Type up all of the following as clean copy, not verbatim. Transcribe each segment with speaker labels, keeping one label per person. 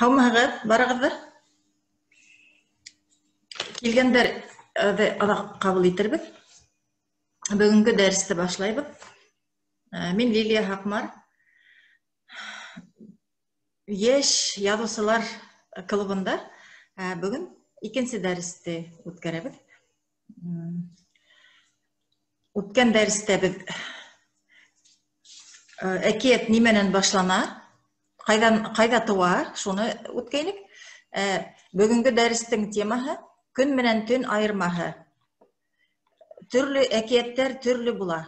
Speaker 1: Һаумыһығыҙ, барығыҙ ҙа? Килгәндәр аҙаҡ ҡабул итербеҙ. Бөгөнгө дәресте башлайбыҙ. Мин Лилия Һаҡмар. Йәш яҙыусылар клубында бөгөн икенсе дәресте үткәрәбеҙ. Үткән дәрестә беҙ әкиәт нимәнән башлана, ҡайҙа тыуа, шуны үткәйнек. Бөгөнгө дәрестең темаһы көн менән төн айырмаһы. Төрлө әкиәттәр төрлө була.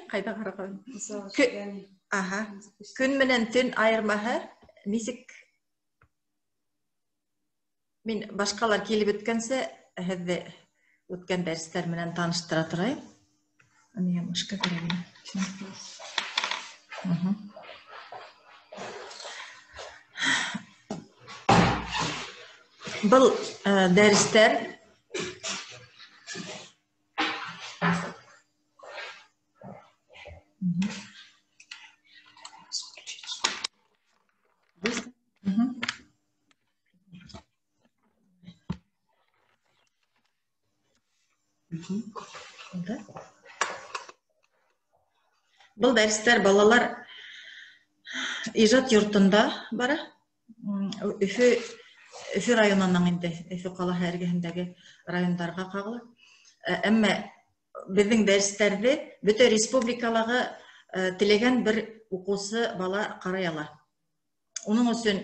Speaker 1: Ҡайҙа ҡараған? Аһа. Көн менән төн айырмаһы нисек? Мин башҡалар килеп бөткәнсә һеҙҙе үткән дәрестәр менән таныштыра торайым. Миңә мышка кәрәк ине. Был дәрестәр Был дәрестәр балалар ижад йортонда бара. Өфө районының инде, Өфө ҡалаһы эргәһендәге райондарға ҡағыла. Әммә беҙҙең дәрестәрҙе бөтә республикалағы теләгән бер уҡыусы бала ҡарай ала. Уның өсөн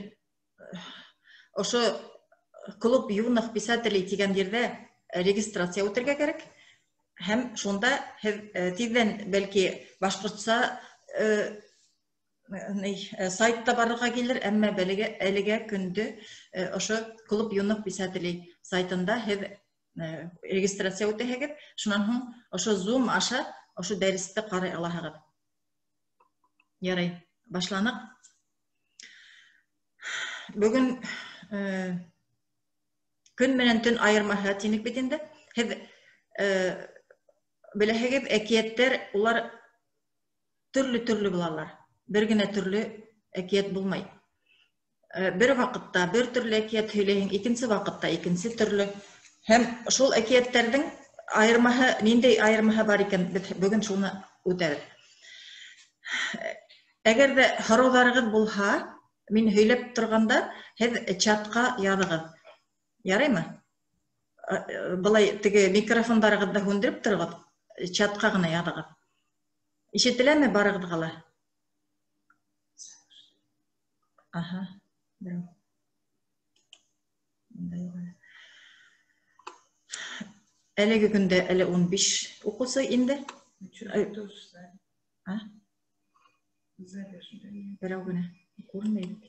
Speaker 1: ошо клуб юных писателей тигән ерҙә регистрация үтергә кәрәк. Һәм шунда һеҙ тиҙҙән бәлки башҡортса сайтта барырға килер, әммә әлегә көндө ошо клуб юных писателей сайтында һеҙ регистрация үтәһегеҙ, шунан һуң ошо Zoom аша ошо дәресте ҡарай алаһығыҙ. Ярай, башланыҡ. Бөгөн көн менән төн айырмаһы тинек бит инде. Һеҙ беләһегеҙ, әкиәттәр улар төрлө-төрлө булалар. Бер генә төрлө әкиәт булмай. Бер ваҡытта бер төрлө әкиәт һөйләйһең, икенсе ваҡытта икенсе төрлө. Һәм шул әкиәттәрҙең айырмаһы, ниндәй айырмаһы бар икән, беҙ бөгөн шуны үтәбеҙ. Әгәр ҙә һорауҙарығыҙ булһа, мин һөйләп торғанда һеҙ чатҡа яҙығыҙ. Яраймы? Былай теге микрофондарығыҙҙы һүндереп тороғоҙ, чатҡа ғына яҙығыҙ. Ишетеләме барығыҙға ла? Аһа, берәү. Әлеге көндә әле 15 уҡыусы инде. А? Берәү генә. Күренмәй бит.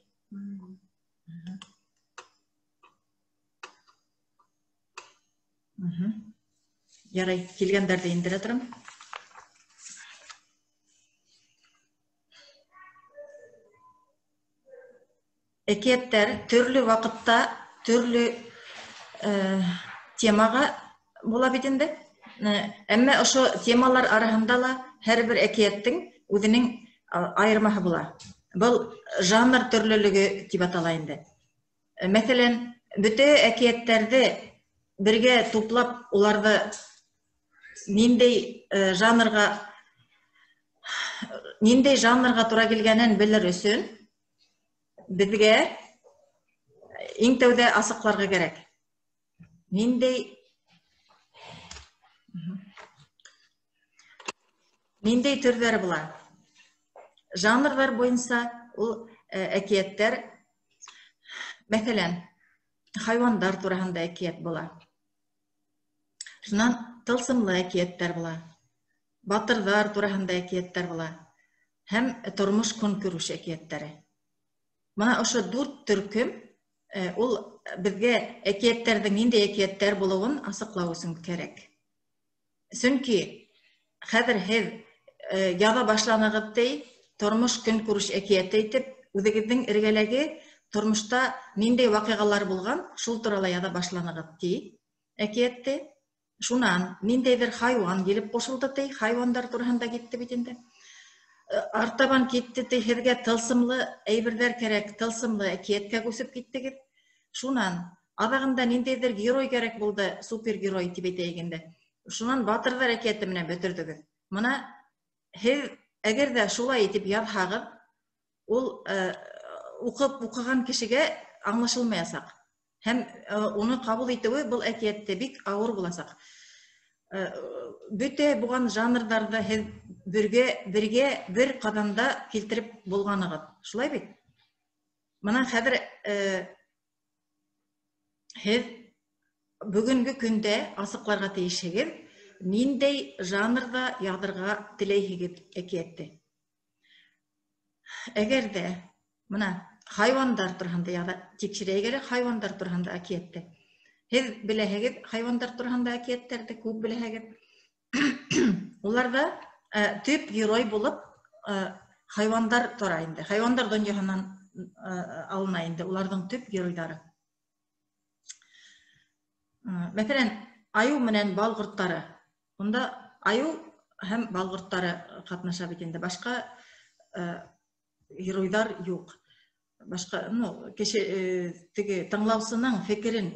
Speaker 1: Ярай, килгәндәрҙе индерә торам. Әкиәттәр төрлө ваҡытта төрлө темаға була бит инде. Әммә ошо темалар араһында ла һәр бер әкиәттең үҙенең айырмаһы була. Был жанр төрлөлөгө тип атала инде. Мәҫәлән, бөтә әкиәттәрҙе бергә туплап, уларҙы ниндәй жанрға тура килгәнен белер өсөн беҙгә иң тәүҙә асыҡларға кәрәк. Ниндәй төрҙәре була? Жанрҙар буйынса ул әкиәттәр, мәҫәлән, хайуандар тураһында әкиәт була. Шунан тылсымлы әкиәттәр була, батырҙар тураһында әкиәттәр була һәм тормош көнкүреш әкиәттәре. Бына ошо дүрт төркөм ул беҙгә әкиәттәрҙең ниндәй әкиәттәр булыуын асыҡлау өсөн кәрәк. Сөнки хәҙер һеҙ яҙа башланығыҙ ти, тормош көнкүреш әкиәте итеп, үҙегеҙҙең эргәләге тормошта ниндәй ваҡиғалар булған, шул турала яҙа башланығыҙ ти әкиәтте. Шунан ниндәйҙер хайуан килеп ҡушылды ти, хайуандар тураһында китте бит инде. Артабан китте ти, һеҙгә тылсымлы әйберҙәр кәрәк, тылсымлы әкиәткә күсеп киттегеҙ. Шунан аҙағында ниндәйҙер герой кәрәк булды, супергерой тип әйтәйек инде. Шунан батырҙар әкиәте менән бөтөрҙөгөҙ. Мына һеҙ әгәр ҙә шулай итеп яҙһағыҙ, ул уҡып уҡыған кешегә аңлашылмаясаҡ. Һәм уны ҡабул итеүе был әкиәтте бик ауыр буласаҡ. Бөтә булған жанрҙарҙы һеҙ бергә бер ҡаҙанда килтереп булғанығыҙ. Шулай бит? Мына хәҙер һеҙ бөгөнгө көндә асыҡларға тейешһегеҙ, ниндәй жанрҙа яҙырға теләйһегеҙ әкиәтте. Әгәр ҙә мына хайуандар тураһында яҙа, тикшерәйек әле хайуандар тураһында әкиәтте. Һеҙ беләһегеҙ хайуандар тураһында әкиәттәрҙе, күп беләһегеҙ. Уларҙа төп герой булып хайуандар тора инде. Хайуандар донъяһынан алына инде уларҙың төп геройҙары. Мәҫәлән, айыу менән бал ҡорттары. Унда айыу һәм бал ҡорттары ҡатнаша бит инде. Башҡа геройҙар юҡ. Башҡа, ну, кеше теге тыңлаусының фекерен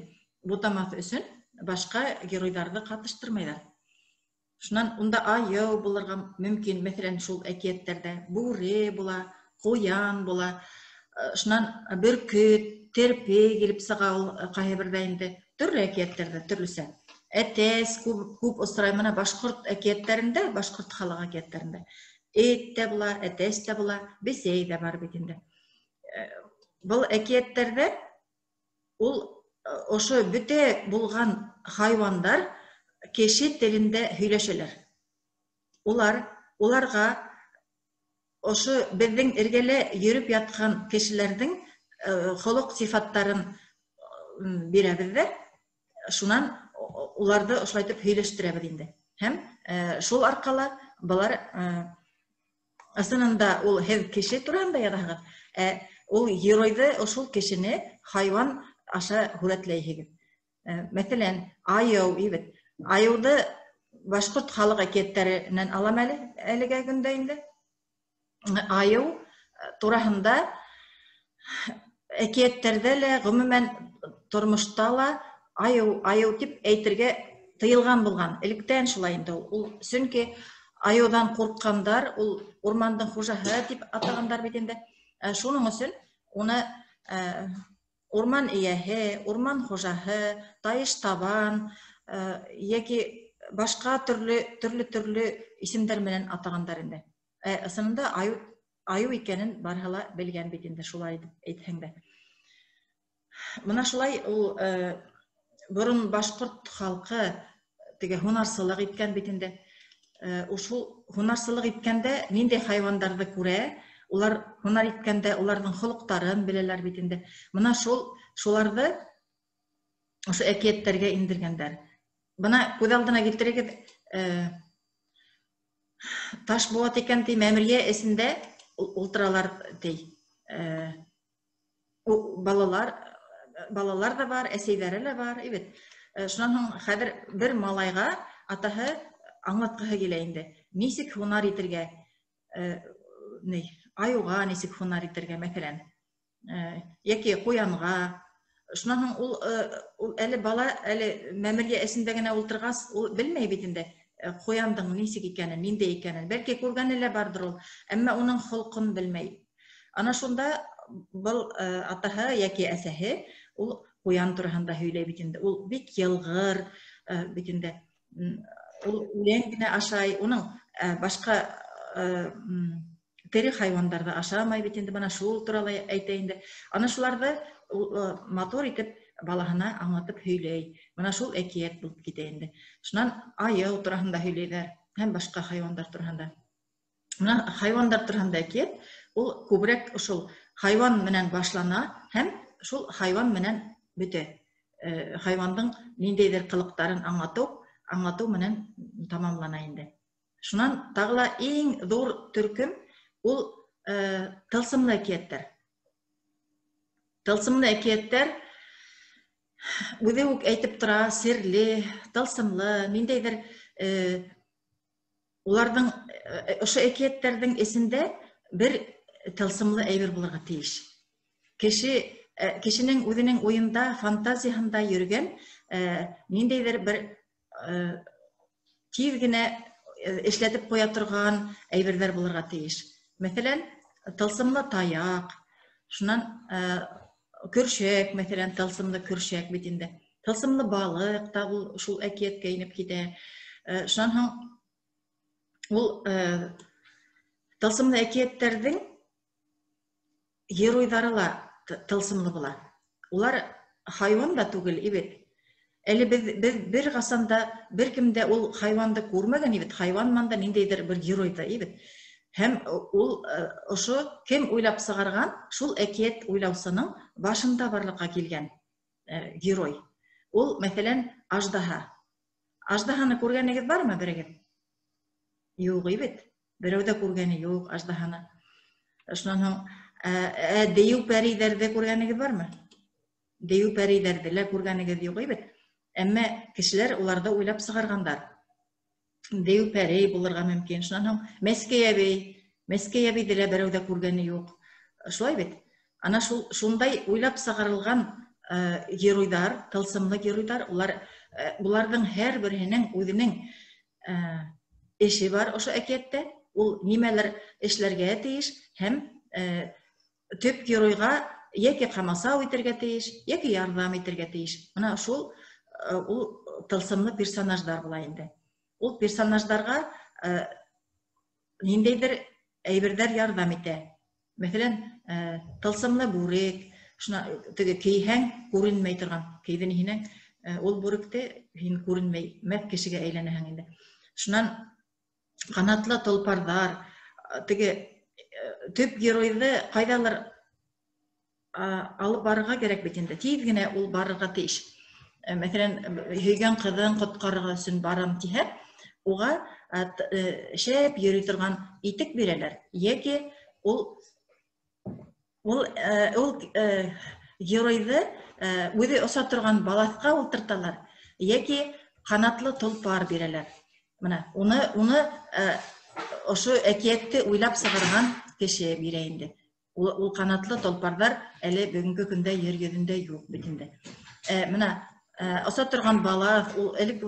Speaker 1: бутамаҫ өсөн башҡа геройҙарҙы ҡатыштырмайҙар. Шунан унда айыу булырға мөмкин, мәҫәлән, шул әкиәттәрҙә бүре була, ҡуян була, шунан бөркөт, терпе килеп сыға ул ҡайһы берҙә инде. Төрлө әкиәттәрҙә төрлөсә. Әтәс күп осрай мына башҡорт әкиәттәрендә, башҡорт халыҡ әкиәттәрендә. Эт тә була, әтәс тә була, бесәй ҙә бар бит инде. Был әкиәттәрҙә ул ошо бөтә булған хайуандар кеше телендә һөйләшәләр. Уларға ошо беҙҙең эргәлә йөрөп ятҡан кешеләрҙең холоҡ сифаттарын бирәбеҙ ҙә, шунан уларҙы ошолайтып һөйләштерәбеҙ инде. Һәм шул арҡала былар ысынында ул һеҙ кеше тураһында яҙаһығыҙ, ул геройҙы ошол кешене хайуан аша һүрәтләйһегеҙ. Мәҫәлән, айыу, бит. Айыуҙы башҡорт халыҡ әкиәттәренән алам әле, әлегә көндә инде. Айыу тураһында әкиәттәрҙә лә, ғөмүмән тормошта ла айыу, айыу тип әйтергә тыйылған булған. Электән шулай инде ул. Ул сөнки айыуҙан ҡурҡҡандар, ул урмандың хужаһы тип атағандар бит инде. Шуның өсөн уны урман эйәһе, урман хужаһы, тайыш табан йәки башҡа төрлө исемдәр менән атағандар инде. Ысынында айыу икәнен барыһы ла белгән бит инде, шулай итеп әйтһәң дә. Мына шулай ул борон башҡорт халҡы теге һунарсылыҡ иткән бит инде. Ушул һунарсылыҡ иткәндә ниндәй хайуандарҙы күрә, улар һунар иткәндә уларҙың холоҡтарын беләләр бит инде. Мына шуларҙы ошо әкиәттәргә индергәндәр. Бына күҙ алдына килтерегеҙ, таш быуат икән ти, мәмерйә эсендә ултыралар ти. Балалар ҙа бар, әсәйҙәре лә бар, бит. Шунан һуң хәҙер бер малайға атаһы аңлатҡыһы килә инде. Нисек һунар итергә, ни, айыуға нисек һунар итергә, мәҫәлән, йәки ҡуянға. Шунан һуң ул әле бала, әле мәмерйә эсендә генә ултырғас, ул белмәй бит инде, ҡуяндың нисек икәнен, ниндәй икәнен. Бәлки күргәне лә барҙыр ул, әммә уның холҡон белмәй. Ана шунда был атаһы йәки әсәһе ул ҡуян тураһында һөйләй бит инде. Ул бик йылғыр бит инде. Ул үлән генә ашай, уның башҡа тере хайуандарҙы ашамай бит инде, бына шул турала әйтә инде. Ана шуларҙы ул матур итеп балаһына аңлатып һөйләй. Бына шул әкиәт булып китә инде. Шунан айыу тураһында һөйләйҙәр һәм башҡа хайуандар тураһында. Бына хайуандар тураһында әкиәт ул күберәк ошол хайуан менән башлана һәм шул хайуан менән бөтә. Хайуандың ниндәйҙер ҡылыҡтарын аңлатыу менән тамамлана инде. Шунан тағы ла иң ҙур төркөм ул тылсымлы әкиәттәр. Тылсымлы әкиәттәр үҙе үк әйтеп тора, серле, тылсымлы, ниндәйҙер Уларҙың ошо әкиәттәрҙең эсендә бер тылсымлы әйбер булырға тейеш. Кешенең үҙенең уйында, фантазияһында йөрөгән ниндәйҙер бер тиҙ генә эшләтеп ҡуя торған әйберҙәр булырға тейеш. Мәҫәлән, тылсымлы таяҡ, шунан көршәк, мәҫәлән, тылсымлы көршәк бит инде. Тылсымлы балыҡ та ул шул әкиәткә инеп китә. Шунан һуң ул тылсымлы әкиәттәрҙең геройҙары ла тылсымлы була. Улар хайуан да түгел, ибет. Әле беҙ бер ҡасан да бер кем дә ул хайуанды күрмәгән, ибет. Хайуан манда ниндәйҙер бер герой ҙа, ибет. Һәм ул ошо кем уйлап сығарған, шул әкиәт уйлаусының башында барлыҡҡа килгән герой. Ул, мәҫәлән, аждаһа. Аждаһаны күргәнегеҙ бармы берегеҙ? Юҡ, ибет. Берәү ҙә күргәне юҡ аждаһаны. Шунан һуң дейеү пәрейҙәрҙе күргәнегеҙ бармы? Дейеү пәрейҙәрҙе лә күргәнегеҙ юҡ, ибет. Әммә кешеләр уларҙы уйлап сығарғандар. Дейеү пәрей булырға мөмкин. Шунан һуң Мәскәй әбей, Мәскәй әбейҙе лә берәү ҙә күргәне юҡ. Шулай бит. Ана шундай уйлап сығарылған геройҙар, тылсымлы геройҙар, уларҙың һәр береһенең үҙенең эше бар ошо әкиәттә. Ул нимәлер эшләргә тейеш һәм төп геройға йәки ҡамасау итергә тейеш, йәки ярҙам итергә тейеш. Бына шул ул тылсымлы персонаждар була инде. Ул персонаждарға ниндәйҙер әйберҙәр ярҙам итә. Мәҫәлән, тылсымлы бүрек, шуна теге кейһәң күренмәй торған, кейҙен һинең ул бүректе һин күренмәй, мәҫ кешегә әйләнәһең инде. Шунан ҡанатлы толпарҙар, теге төп геройҙы ҡайҙалыр алып барырға кәрәк бит инде. Тиҙ генә ул барырға тейеш. Мәҫәлән, һөйгән ҡыҙын ҡотҡарырға өсөн барам тиһә, уға шәп йөрөй торған итек бирәләр. Йәки ул геройҙы үҙе оса торған балаҫҡа ултырталар, йәки ҡанатлы толпар бирәләр. Бына уны ошо әкиәтте уйлап сығарған кеше бирә инде. Ул ҡанатлы толпарҙар әле бөгөнгө көндә ер йөҙөндә юҡ бит инде. Бына оса торған балаҫ, ул элек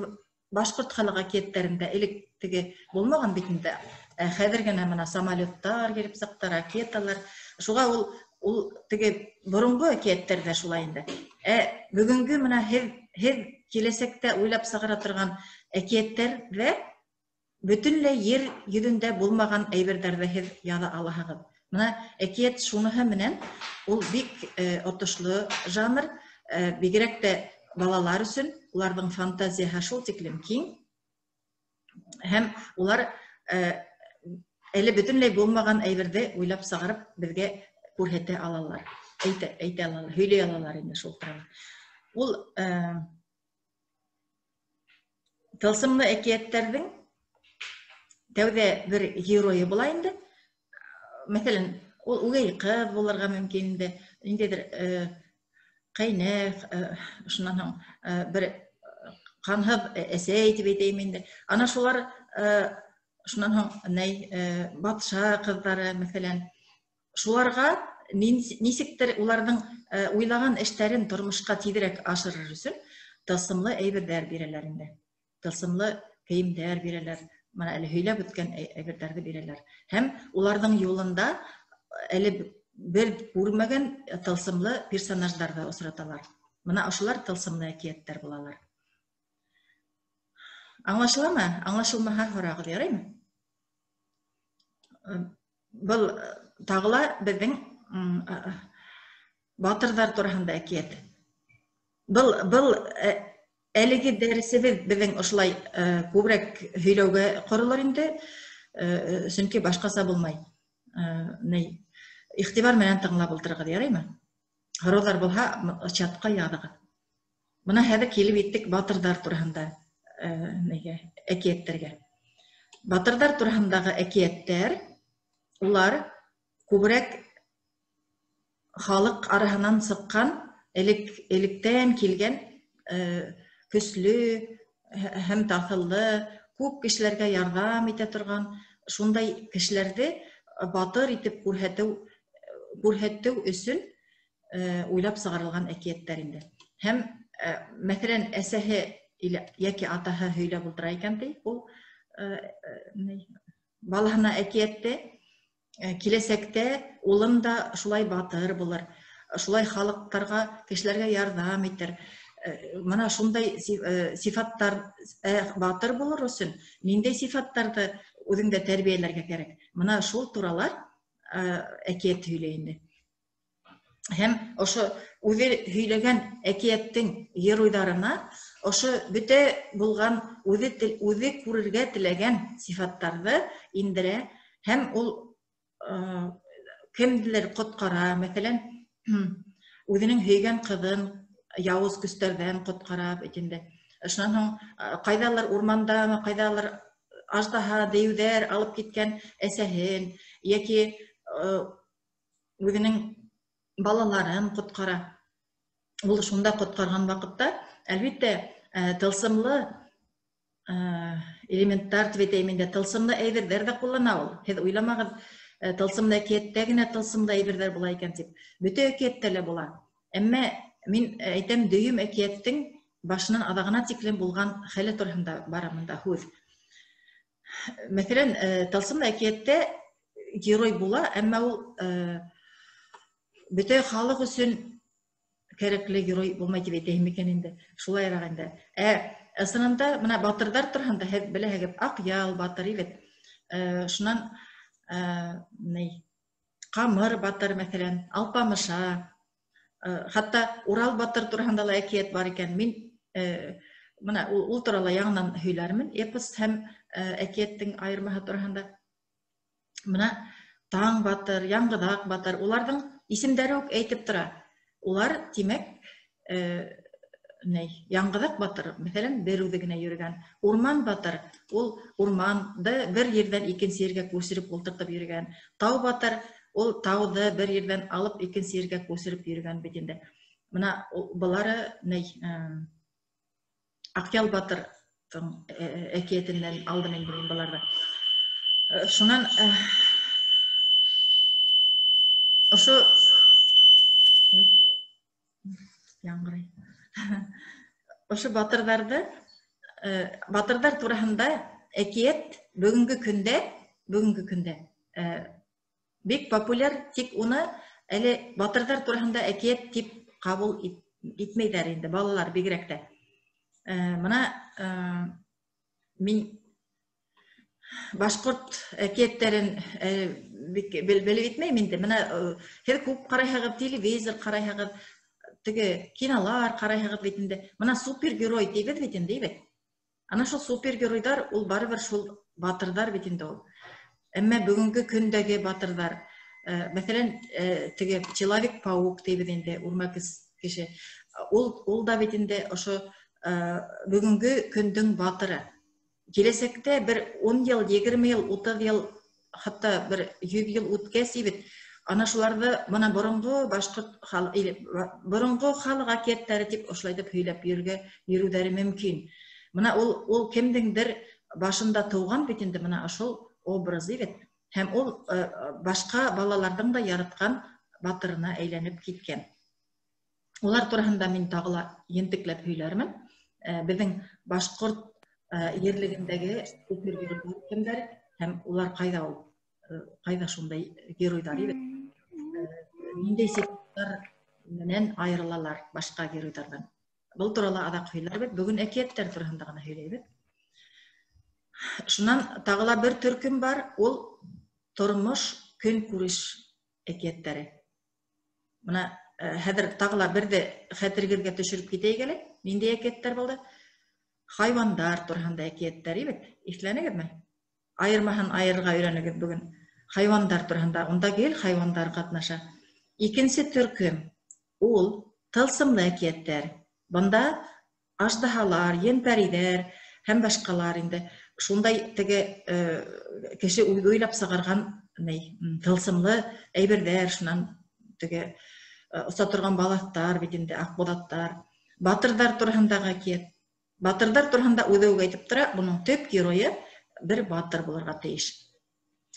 Speaker 1: башҡорт халыҡ әкиәттәрендә элек теге булмаған бит инде. Хәҙер генә бына самолеттар килеп сыҡты, ракеталар. Шуға ул теге боронғо әкиәттәрҙә шулай инде. Бөгөнгө бына һеҙ киләсәктә уйлап сығара торған әкиәттәрҙә бөтөнләй ер йөҙөндә булмаған әйберҙәрҙе һеҙ яҙа алаһығыҙ. Бына әкиәт шуныһы менән ул бик отошло жанр, бигерәк тә балалар өсөн, уларҙың фантазияһы шул тиклем киң һәм улар әле бөтөнләй булмаған әйберҙе уйлап сығарып беҙгә күрһәтә алалар, әйтә алалар, һөйләй алалар инде шул турала. Ул тылсымлы әкиәттәрҙең тәүҙә бер геройы була инде. Мәҫәлән, ул үгәй ҡыҙ булырға мөмкин инде, ниндәйҙер ҡәйнә, шунан һуң бер ҡанһыҙ әсәй тип әйтәйем инде. Ана шулар, шунан һуң ней, батша ҡыҙҙары, мәҫәлән, шуларға нисектер уларҙың уйлаған эштәрен тормошҡа тиҙерәк ашырыр өсөн тылсымлы әйберҙәр бирәләр инде. Тылсымлы кейемдәр бирәләр. Бына әле һөйләп үткән әйберҙәрҙе бирәләр. Һәм уларҙың юлында әле бер күрмәгән тылсымлы персонаждарҙы осраталар. Бына ошолар тылсымлы әкиәттәр булалар. Аңлашыламы? Аңлашылмаһа һорағыҙ, яраймы? Был тағы ла беҙҙең батырҙар тураһында әкиәт. Был әлеге дәресебеҙ беҙҙең ошолай күберәк һөйләүгә ҡоролор инде, сөнки башҡаса булмай. Иғтибар менән тыңлап ултырығыҙ, яраймы? Һорауҙар булһа, чатҡа яҙығыҙ. Бына хәҙер килеп еттек батырҙар тураһында, нигә, әкиәттәргә. Батырҙар тураһындағы әкиәттәр, улар күберәк халыҡ араһынан сыҡҡан, электән килгән, көслө һәм таҫыллы, күп кешеләргә ярҙам итә торған шундай кешеләрҙе батыр итеп күрһәтеү өсөн уйлап сығарылған әкиәттәр инде. Һәм мәҫәлән, әсәһе йәки атаһы һөйләп ултыра икән ти, ул балаһына әкиәтте, киләсәктә улым да шулай батыр булыр, шулай халыҡтарға, кешеләргә ярҙам итер. Мына шундай сифаттар, батыр булыр өсөн ниндәй сифаттарҙы үҙеңдә тәрбиәләргә кәрәк. Мына шул турала әкиәт һөйләй инде. Һәм ошо үҙе һөйләгән әкиәттең геройҙарына ошо бөтә булған үҙе күрергә теләгән сифаттарҙы индерә һәм ул кемделер ҡотҡара, мәҫәлән, үҙенең һөйгән ҡыҙын яуыз көстәрҙән ҡотҡара бит инде. Шунан һуң ҡайҙалыр урмандамы, ҡайҙалыр аждаһа, дейеүҙәр алып киткән әсәһен йәки үҙенең балаларын ҡотҡара. Ул шунда ҡотҡарған ваҡытта, әлбиттә, тылсымлы элементтар тип әйтәйем инде, тылсымлы әйберҙәр ҙә ҡуллана ул. Һеҙ уйламағыҙ, тылсымлы әкиәттә генә тылсымлы әйберҙәр була икән тип. Бөтә әкиәттә лә була. Әммә мин әйтәм, дөйөм әкиәттең башынан аҙағына тиклем булған хәле тураһында бара бында һүҙ. Мәҫәлән, тылсымлы әкиәттә герой була, әммә ул бөтә халыҡ өсөн кәрәкле герой булмай тип әйтәйем микән инде. Шулайыраҡ инде. Ысынында мына батырҙар тураһында һеҙ беләһегеҙ, Аҡъял батыр бит. Шунан Ҡамыр батыр, мәҫәлән, Алпамыша, хатта Урал батыр тураһында ла әкиәт бар икән. Мин мына ул турала яңынан һөйләрмен, эпос һәм әкиәттең айырмаһы тураһында. Мына Таң батыр, Яңғыҙаҡ батыр, уларҙың исемдәре үк әйтеп тора. Улар, тимәк, Яңғыҙаҡ батыр, мәҫәлән, бер үҙе генә йөрөгән. Урман батыр, ул урманды бер ерҙән икенсе ергә күсереп ултыртып йөрөгән. Тау батыр, ул тауҙы бер ерҙән алып икенсе ергә күсереп йөрөгән бит инде. Мына былары Аҡъял батырҙың әкиәтенән алдым инде мин быларҙы. Шунан ошо яңғырай. Ошо батырҙарҙы, батырҙар тураһында әкиәт бөгөнгө көндә бик популяр, тик уны әле батырҙар тураһында әкиәт тип ҡабул итмәйҙәр инде, балалар бигерәк тә. Мына мин башҡорт әкиәттәрен бик белеп итмәйем инде. Мына һеҙ күп ҡарайһығыҙ, телевизор ҡарайһығыҙ, теге кинолар ҡарайһығыҙ бит инде. Мына супергерой тибеҙ бит инде, бит. Ана шул супергеройҙар ул барыбер шул батырҙар бит инде ул. Әммә бөгөнгө көндәге батырҙар, мәҫәлән, теге Человек-паук тибеҙ инде, үрмәкес кеше. Ул да бит инде ошо бөгөнгө көндөң батыры. Киләсәктә бер 10 йыл, 20 йыл, 30 йыл, хатта бер 100 йыл үткәс бит, ана шуларҙы мына боронғо башҡорт халыҡ, боронғо халыҡ әкиәттәре тип ошолай тип һөйләп йөрөүҙәре мөмкин. Мына ул кемдеңдер башында тыуған бит инде мына ошол образы бит. Һәм ул башҡа балаларҙың да яратҡан батырына әйләнеп киткән. Улар тураһында мин тағы ла ентекләп һөйләрмен. Беҙҙең башҡорт ерлегендәге супергеройҙар кемдәр һәм улар ҡайҙа ул? Ҡайҙа шундай геройҙар бит? Ниндәй сифаттар менән айырылалар башҡа геройҙарҙан? Был турала аҙаҡ һөйләрбеҙ. Бөгөн әкиәттәр тураһында ғына һөйләйбеҙ. Шунан тағы ла бер төркөм бар, ул тормош көнкүреш әкиәттәре. Мына хәҙер тағы ла берҙе хәтергә төшөрөп китәйек әле. Ниндәй әкиәттәр булды? Хайвандар тураһында әкиәттәр бит. Иҫләнегеҙме? Айырмаһын айырырға өйрәнегеҙ бөгөн. Хайвандар тураһында, унда гел хайвандар ҡатнаша. Икенсе төркөм ул тылсымлы әкиәттәр. Бында аждаһалар, ен-пәриҙәр һәм башҡалар инде. Шундай теге кеше уйлап сығарған тылсымлы әйберҙәр, шунан теге оса торған балаҫтар бит инде, аҡбуҙаттар, батырҙар тураһындағы әкиәт. Батырҙар тураһында үҙе үк әйтеп тора, буның төп геройы бер батыр булырға тейеш.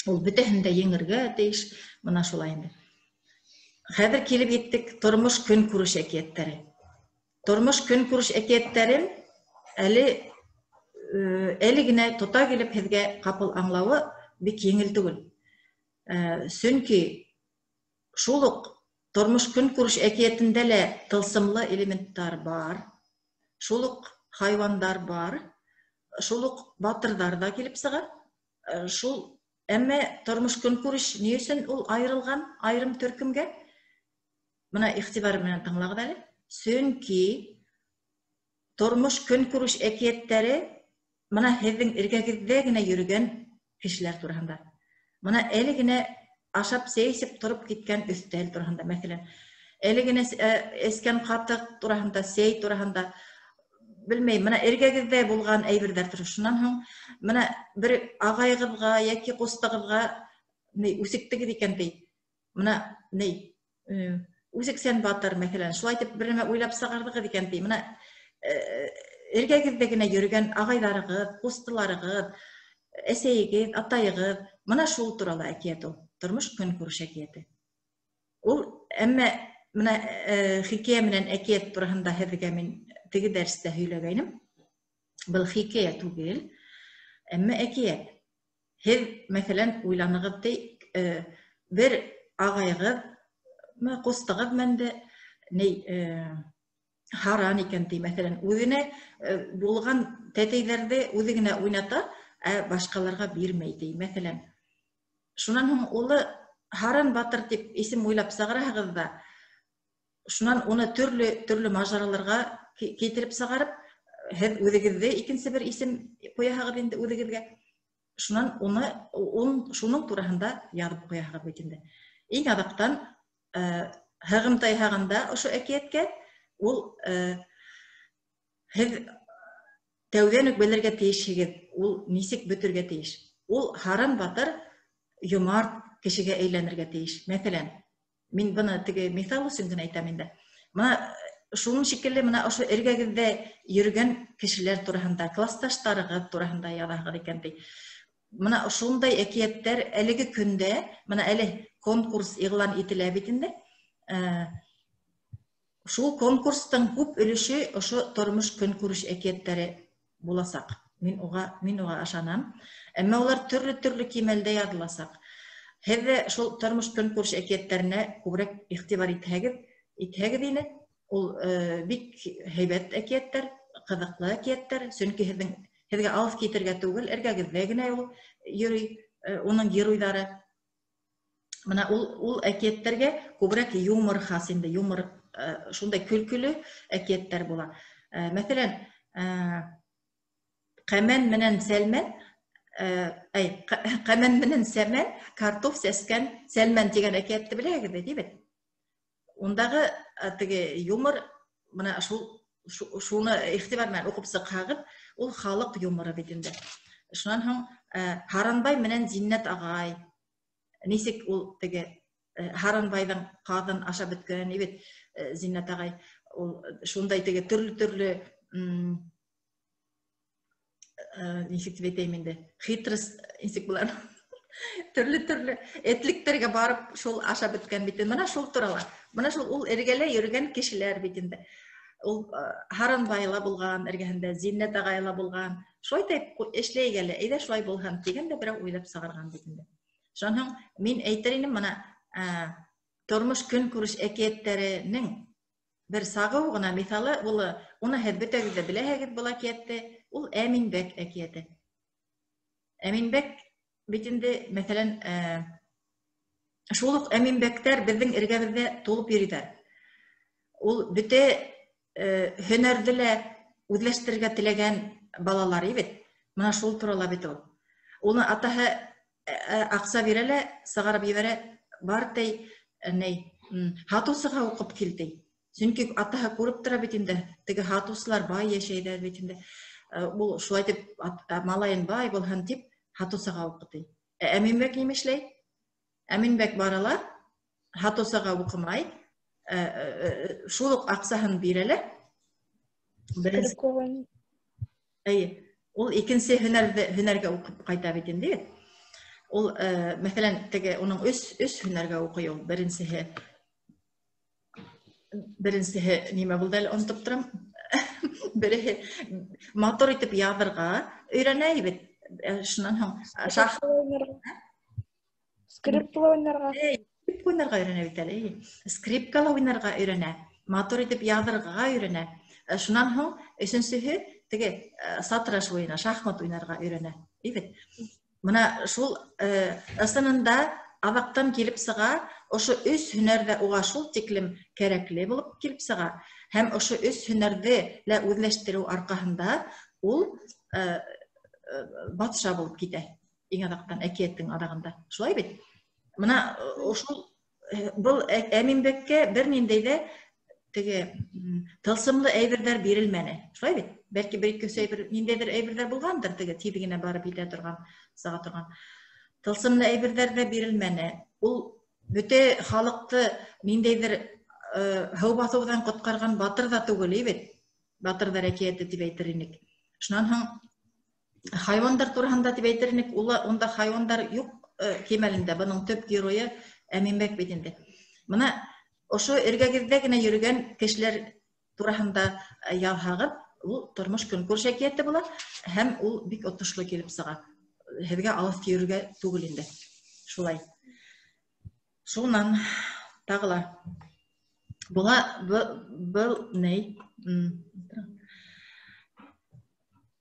Speaker 1: Ул бөтәһен дә еңергә тейеш, бына шулай инде. Хәҙер килеп еттек тормош көнкүреш әкиәттәре. Тормош көнкүреш әкиәттәрен әле генә тота килеп һеҙгә ҡапыл аңлауы бик еңел түгел. Сөнки шул уҡ тормош көнкүреш әкиәтендә лә тылсымлы элементтар бар, шул уҡ хайуандар бар, шул уҡ батырҙар ҙа килеп сыға. Шул, әммә тормош көнкүреш ни өсөн ул айырылған айырым төркөмгә? Бына иғтибар менән тыңлағыҙ әле. Сөнки тормош көнкүреш әкиәттәре бына һеҙҙең эргәгеҙҙә генә йөрөгән кешеләр тураһында. Бына әле генә ашап сәй эсеп тороп киткән өҫтәл тураһында, мәҫәлән, әле генә эскән ҡатыҡ тураһында, сәй тураһында, белмәйем, бына эргәгеҙҙә булған әйберҙәр тураһында. Шунан һуң бына бер ағайығыҙға йәки ҡустығыҙға ни үсектегеҙ икән ти. Бына ни үсексән батыр, мәҫәлән, шулай итеп бер нәмә уйлап сығарҙығыҙ икән ти. Бына эргәгеҙҙә генә йөрөгән ағайҙарығыҙ, ҡустыларығыҙ, әсәйегеҙ, атайығыҙ, бына шул турала әкиәт ул. Тормош көнкүреш әкиәте. Ул әммә бына хикәйә менән әкиәт тураһында һеҙгә мин теге дәрестә һөйләгәйнем. Был хикәйә түгел, әммә әкиәт. Һеҙ, мәҫәлән, уйланығыҙ ти, бер ағайығыҙ, ҡустығыҙ мәнде, ни, һаран икән ти, мәҫәлән, үҙенә булған тәтәйҙәрҙе үҙе генә уйната, ә башҡаларға бирмәй ти, мәҫәлән. Шунан һуң улы Һаран батыр тип исем уйлап сығараһығыҙ ҙа, шунан уны төрлө мажараларға килтереп сығарып, һеҙ үҙегеҙҙе икенсе бер исем ҡуяһығыҙ инде үҙегеҙгә. Шунан уны, шуның тураһында яҙып ҡуяһығыҙ бит инде. Иң аҙаҡтан һығымта яһағанда ошо әкиәткә ул һеҙ тәүҙән үк белергә тейешһегеҙ, ул нисек бөтөргә тейеш. Ул һаран батыр йомарт кешегә әйләнергә тейеш. Мәҫәлән, мин быны теге миҫал өсөн генә әйтәм инде. Бына шуның шикелле бына ошо эргәгеҙҙә йөрөгән кешеләр тураһында, классташтарығыҙ тураһында яҙаһығыҙ икән ти. Бына шундай әкиәттәр әлеге көндә, бына әле конкурс иғлан ителә бит инде. Шул конкурстың күп өлөшө ошо тормош көнкүреш әкиәттәре буласаҡ. Мин уға ышанам. Әммә улар төрлө-төрлө кимәлдә яҙыласаҡ. Һеҙ ҙә шул тормош көнкүреш әкиәттәренә күберәк иғтибар итһәгеҙ ине. Ул бик һәйбәт әкиәттәр, ҡыҙыҡлы әкиәттәр, сөнки һеҙгә алыҫ китергә түгел, эргәгеҙҙә генә ул йөрөй, уның геройҙары. Бына ул әкиәттәргә күберәк юмор хас инде, юмор, шундай көлкөлө әкиәттәр була. Мәҫәлән, Ҡәмән менән Сәлмән, Ҡәмән менән Сәмән картоф сәскән Сәлмән тигән әкиәтте беләһегеҙ бит, бит? Ундағы теге юмор, бына шуны иғтибар менән уҡып сыҡһағыҙ, ул халыҡ юморы бит инде. Шунан һуң Һаранбай менән Зиннәт ағай, нисек ул теге Һаранбайҙың ҡаҙын ашап бөткән бит, Зиннәт ағай, ул шундай теге төрлө-төрлө, нисек тип әйтәйем инде, хитрость нисек була, төрлө-төрлө этлектәргә барып шул ашап бөткән бит. Бына шул турала. Бына шул ул эргәлә йөрөгән кешеләр бит инде. Ул Һаранбай ла булған, эргәһендә Зиннәт ағай ла булған. Шулай итеп эшләйек әле, әйҙә шулай булһын тигән дә берәү уйлап сығарған бит инде. Шунан һуң мин әйтер инем, бына тормош көнкүреш әкиәттәренең бер сағыу ғына миҫалы, уны һеҙ бөтәгеҙ ҙә беләһегеҙ был әкиәтте, ул Әминбәк әкиәте. Әминбәк бит инде, мәҫәлән, шул уҡ Әминбәктәр беҙҙең эргәбеҙҙә тулып йөрөйҙәр. Ул бөтә һөнәрҙе лә үҙләштерергә теләгән балалар бит. Бына шул турала бит ул. Уны атаһы аҡса бирә лә, сығарып ебәрә, бар ти, ни, һатыусыға уҡып кил ти. Сөнки атаһы күреп тора бит инде, теге һатыусылар бай йәшәйҙәр бит инде. Ул шулай итеп малайын бай булһын тип һатыусыға уҡый. Әминбәк нимә эшләй? Әминбәк бара ла, һатыусыға уҡымай, шул уҡ аҡсаһын бирә лә. Эйе, ул икенсе һөнәргә уҡып ҡайта бит инде. Ул, мәҫәлән, теге уның өс һөнәргә уҡый ул. Беренсеһе нимә булды әле, онотоп торам. Береһе матур итеп яҙырға өйрәнә бит. Шунан һуң
Speaker 2: скрипкала уйнарға.
Speaker 1: Скрипка уйнарға өйрәнә бит әле. Скрипкала уйнарға өйрәнә, матур итеп яҙырға өйрәнә. Шунан һуң өсөнсөһө теге сатраш уйына, шахмат уйнарға өйрәнә. Бит. Мына шул ысынында аҙаҡтан килеп сыға, ошо өс һөнәр ҙә уға шул тиклем кәрәкле булып килеп сыға. Һәм ошо өс һөнәрҙе лә үҙләштереү арҡаһында ул батша булып китә. Иң аҙаҡтан, әкиәттең аҙағында. Шулай бит? Мына ошол был Әминбәккә бер ниндәй ҙә теге тылсымлы әйберҙәр бирелмәне. Шулай бит? Бәлки бер ике әйбер, ниндәйҙер әйберҙәр булғандыр, теге тиҙ генә барып етә торған, сыға торған. Тылсымлы әйберҙәр ҙә бирелмәне. Ул бөтә халыҡты ниндәйҙер һыу баҫыуҙан ҡотҡарған батыр ҙа түгел бит. Батырҙар әкиәте тип әйтер инек. Шунан һуң хайуандар тураһында тип әйтер инек, унда хайуандар юҡ кимәлендә. Бының төп геройы Әминбәк бит инде. Мына ошо эргәгеҙҙә генә йөрөгән кешеләр тураһында яҙһағыҙ, ул тормош көнкүреш әкиәте була һәм ул бик отошло килеп сыға. Һеҙгә алыҫ йөрөргә түгел инде. Шулай. Шунан тағы ла була был ней?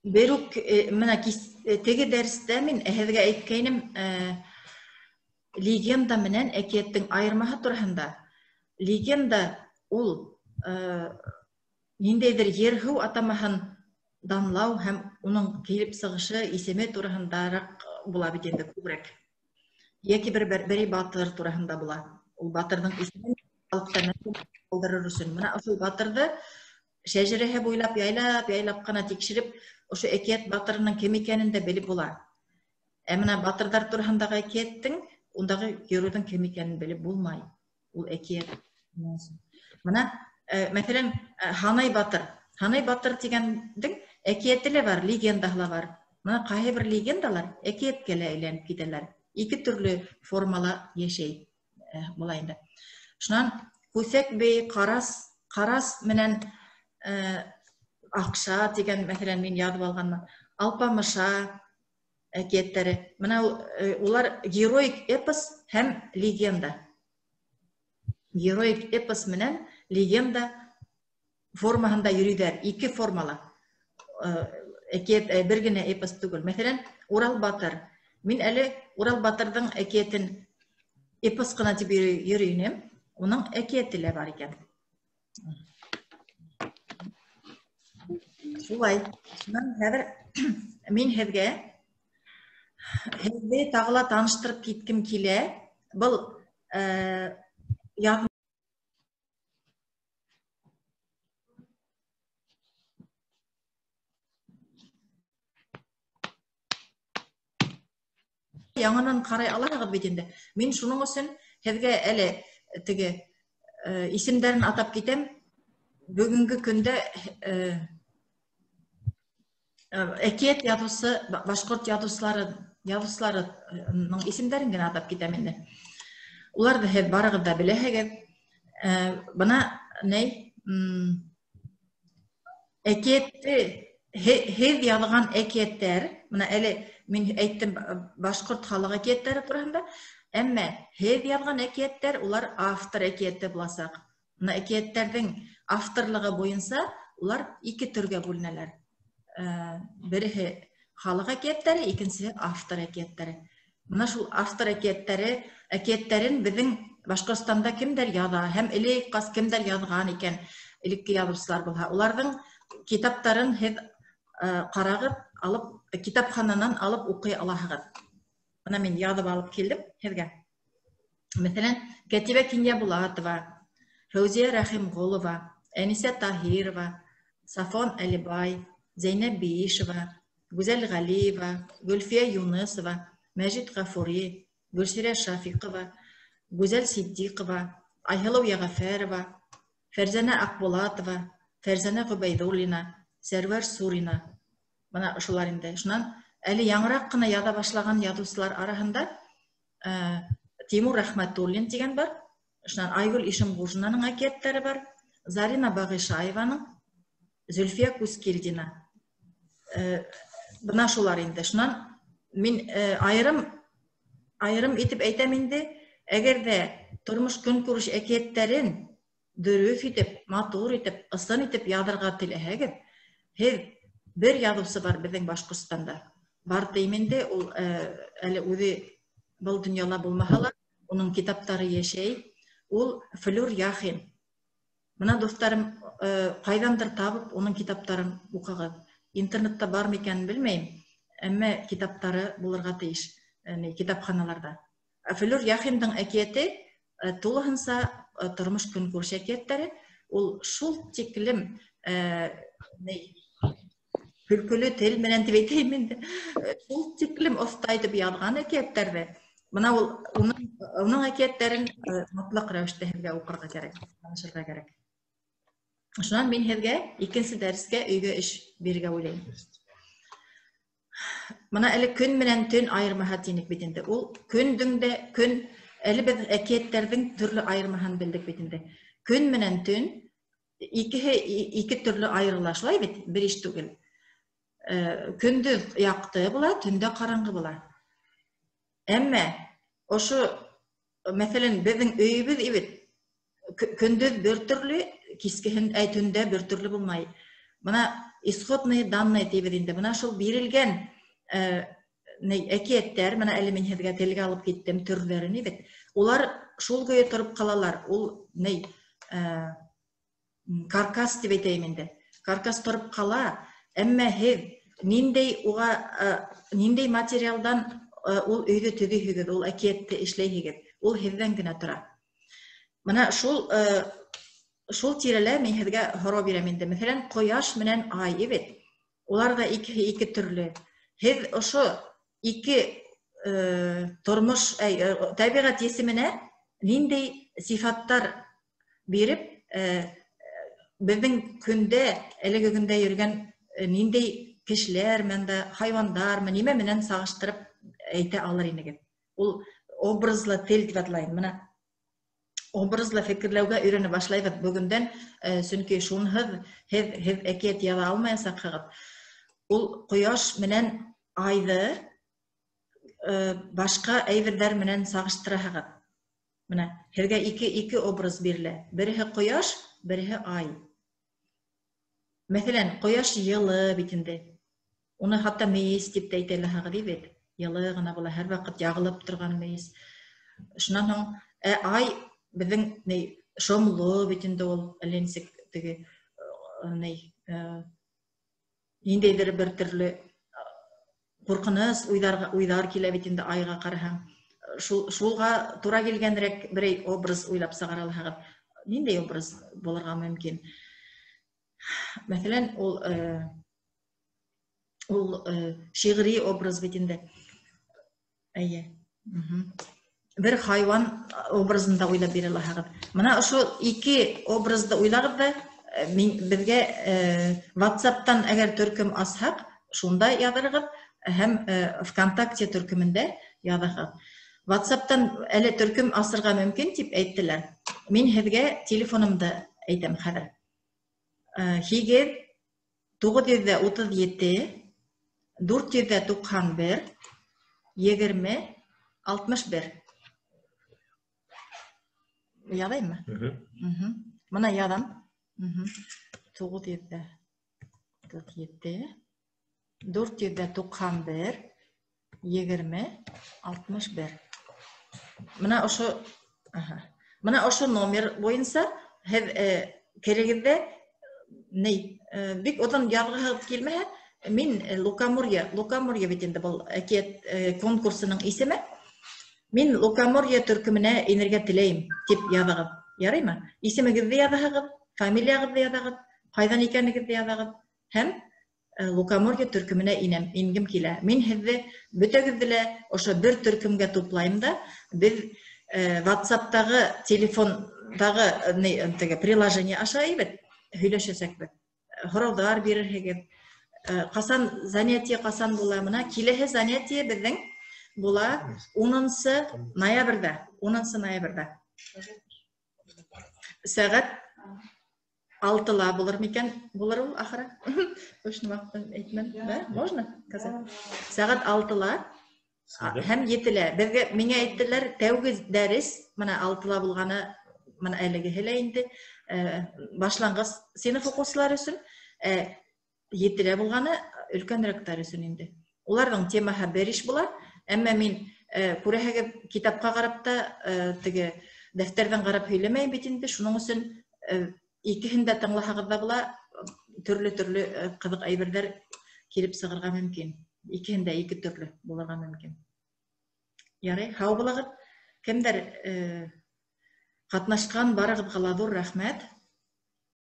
Speaker 1: Бер үк мына теге дәрестә мин һеҙгә әйткәйнем, легенда менән әкиәттең айырмаһы тураһында. Легенда ул ниндәйҙер ер-һыу атамаһын данлау һәм уның килеп сығышы, исеме тураһындараҡ була бит инде күберәк. Йәки берәй батыр тураһында була. Ул батырҙың исемен халыҡта ҡалдырыр өсөн. Мына ошол батырҙы шәжәрәһе буйлап яйлап-яйлап ҡына тикшереп, ошо әкиәт батырының кем икәнен дә белеп була. Ә мына батырҙар тураһындағы әкиәттең, ундағы геройҙың кем икәнен белеп булмай. Ул әкиәт. Мына, мәҫәлән, Һанай батыр. Һанай батыр тигәндең әкиәте лә бар, легендаһы ла бар. Мына ҡайһы бер легендалар әкиәткә лә әйләнеп китәләр. Ике төрлө формала йәшәй була инде. Шунан Күҫәк бей, Ҡарас менән Аҡша тигән, мәҫәлән, мин яҙып алғанмын. Алпамыша әкиәттәре. Мына улар героик эпос һәм легенда. Героик эпос менән легенда формаһында йөрөйҙәр. Ике формала. Әкиәт бер генә эпос түгел. Мәҫәлән, Урал батыр. Мин әле Урал батырҙың әкиәтен эпос ҡына тип йөрөй инем. Уның әкиәте лә бар икән. Шулай. Шунан хәҙер мин һеҙгә һеҙҙе тағы ла таныштырып киткем килә. Был яңынан ҡарай алаһығыҙ бит инде. Мин шуның өсөн һеҙгә әле теге исемдәрен атап китәм. Бөгөнгө көндә әкиәт яҙыусы, башҡорт яҙыусыларының исемдәрен генә атап китәм инде. Уларҙы һеҙ барығыҙ ҙа беләһегеҙ. Бына ней, әкиәтте һеҙ яҙған әкиәттәр, бына әле мин әйттем башҡорт халыҡ әкиәттәре тураһында, әммә һеҙ яҙған әкиәттәр улар автор әкиәте буласаҡ. Бына әкиәттәрҙең авторлығы буйынса улар ике төргә бүленәләр. Береһе халыҡ әкиәттәре, икенсеһе автор әкиәттәре. Бына шул автор әкиәттәрен беҙҙең Башҡортостанда кемдәр яҙа һәм элек ҡас кемдәр яҙған икән, элекке яҙыусылар булһа, уларҙың китаптарын һеҙ ҡарағыҙ, алып, китапхананан алып уҡый алаһығыҙ. Бына мин яҙып алып килдем һеҙгә. Мәҫәлән, Кәтибә Кинйәбулатова, Фәүзиә Рәхимғолова, Әнисә Таһирова, Сафон Әлибай, Зәйнәб Биишева, Гүзәл Ғәлиева, Гөлфиә Юнысова, Мәжит Ғәфури, Гөлсирә Шафиҡова, Гүзәл Сиддиҡова, Айһылыу Йәғәфәрова, Фәрзәнә Аҡбулатова, Фәрзәнә Ғөбәйҙуллина, Сәрүәр Сурина. Бына ошолар инде. Шунан әле яңыраҡ ҡына яҙа башлаған яҙыусылар араһында Тимур Рәхмәтуллин тигән бар. Шунан Айгөл Ишемғужинаның әкиәттәре бар. Зарина Бағишаеваның, Зөлфиә Кускилдина. Бына шулар инде. Шунан мин айырым итеп әйтәм инде, әгәр ҙә тормош көнкүреш әкиәттәрен дөрөҫ итеп, матур итеп, ысын итеп яҙырға теләһәгеҙ, һеҙ бер яҙыусы бар беҙҙең Башҡортостанда. Бар тейем инде, ул әле үҙе был донъяла булмаһа ла, уның китаптары йәшәй. Ул Флүр Яхин. Бына, дуҫтарым, ҡайҙандыр табып, уның китаптарын уҡығыҙ. Интернетта бармы икәнен белмәйем, әммә китаптары булырға тейеш, китапханаларҙа. Флүр Яхиндың әкиәте тулыһынса тормош көнкүреш әкиәттәре. Ул шул тиклем көлкөлө тел менән тип әйтәйем инде, шул тиклем оҫта итеп яҙған әкиәттәрҙе. Бына ул уның әкиәттәрен мотлаҡ рәүештә һеҙгә уҡырға кәрәк, танышырға кәрәк. Шунан мин һеҙгә икенсе дәрескә өйгә эш бирергә уйлайым. Бына әле көн менән төн айырмаһы тинек бит инде. Ул көндөң дә көн, әле беҙ әкиәттәрҙең төрлө айырмаһын белдек бит инде. Көн менән төн икеһе ике төрлө айырыла, шулай бит, бер иш түгел. Көндөҙ яҡты була, төндә ҡараңғы була. Әммә ошо, мәҫәлән, беҙҙең өйөбөҙ бит көндөҙ бер төрлө, кискеһен, төндә бер төрлө булмай. Бына исходные данные тибеҙ инде. Бына шул бирелгән әкиәттәр, бына әле мин һеҙгә телгә алып киттем төрләрен бит. Улар шул көйө тороп ҡалалар. Ул каркас тип әйтәйем инде. Каркас тороп ҡала, әммә һеҙ ниндәй уға, ниндәй материалдан ул өйҙө төҙөйһөгөҙ, ул әкиәтте эшләйһегеҙ, ул һеҙҙән генә тора. Бына шул тирәлә мин һеҙгә һорау бирәм инде. Мәҫәлән, ҡояш менән ай бит. Улар ҙа ике төрлө. Һеҙ ошо ике тормош, тәбиғәт есеменә ниндәй сифаттар биреп, беҙҙең көндә, әлеге көндә йөрөгән ниндәй кешеләр менән дә, хайуандар менән, нимә менән сағыштырып әйтә алыр инегеҙ? Ул образлы тел тип атлайым. Бына образлы фекерләүгә өйрәнә башлайбыҙ бөгөндән, сөнки шунһыҙ һеҙ әкиәт яҙа алмаясаҡһығыҙ. Ул ҡояш менән айҙы башҡа әйберҙәр менән сағыштыраһығыҙ. Бына һеҙгә ике образ бирелә. Береһе ҡояш, береһе ай. Мәҫәлән, ҡояш йылы бит инде. Уны хатта мейес тип тә әйтә алаһығыҙ бит. Йылы ғына була, һәр ваҡыт яғылып торған мейес. Шунан һуң, ай беҙҙең шомло бит инде ул, әллә нисек теге, ниндәйҙер бер төрлө ҡурҡыныс уйҙар килә бит инде айға ҡараһаң. Шулға тура килгәнерәк берәй образ уйлап сығара алһағыҙ, ниндәй образ булырға мөмкин? Мәҫәлән, ул шиғри образ бит инде. Әйе. Бер хайуан образын да уйлап бирә алаһығыҙ. Бына ошо ике образды уйлағыҙ ҙа, беҙгә WhatsApp-тан әгәр төркөм асһаҡ, шунда яҙырығыҙ һәм ВКонтакте төркөмөндә яҙығыҙ. WhatsApp-тан әле төркөм асырға мөмкин тип әйттеләр. Мин һеҙгә телефонымды әйтәм хәҙер. Һигеҙ, туғыҙ йөҙ ҙә утыҙ ете, дүрт йөҙ ҙә туҡһан бер, егерме, алтмыш бер. Яҙайыммы? Бына яҙам. Туғыҙ йөҙ ҙә утыҙ ете, дүрт йөҙ ҙә туҡһан бер, егерме, алтмыш бер. Бына ошо номер буйынса һеҙ керегеҙ ҙә, бик оҙон яҙғыһығыҙ килмәһә, мин Лукоморье, Лукоморье бит инде был әкиәт конкурсының исеме. Мин Лукоморье төркөмөнә инергә теләйем тип яҙығыҙ. Яраймы? Исемегеҙҙе яҙаһығыҙ, фамилияғыҙҙы яҙағыҙ, ҡайҙан икәнегеҙҙе яҙағыҙ һәм Лукоморье төркөмөнә инәм, ингем килә. Мин һеҙҙе бөтәгеҙҙе лә ошо бер төркөмгә туплайым да, беҙ WhatsApp-тағы телефондағы теге приложение аша бит һөйләшәсәкбеҙ. Һорауҙар бирерһегеҙ. Ҡасан занятие, ҡасан була? Мына киләһе занятие беҙҙең була 10 ноябрҙә, 10 ноябрҙә. Сәғәт 6-ла булыр микән? Булыр ул ахыры. Точно ваҡытын әйтмәм. Да? Можно сказать? Сәғәт 6-ла һәм 7-лә. Беҙгә, миңә әйттеләр, тәүге дәрес мына 6-ла булғаны, мына әлегеһе лә инде башланғыс синыф уҡыусылар өсөн, 7-лә булғаны өлкәнерәктәр өсөн инде. Уларҙың темаһы бер иш була, әммә мин, күрәһегеҙ, китапҡа ҡарап та, теге дәфтәрҙән ҡарап һөйләмәйем бит инде, шуның өсөн икеһен дә тыңлаһағыҙ ҙа була, төрлө-төрлө ҡыҙыҡ әйберҙәр килеп сығырға мөмкин. Икеһен дә ике төрлө булырға мөмкин. Ярай, һау булығыҙ. Кемдәр ҡатнашҡан, барығыҙға ла ҙур рәхмәт.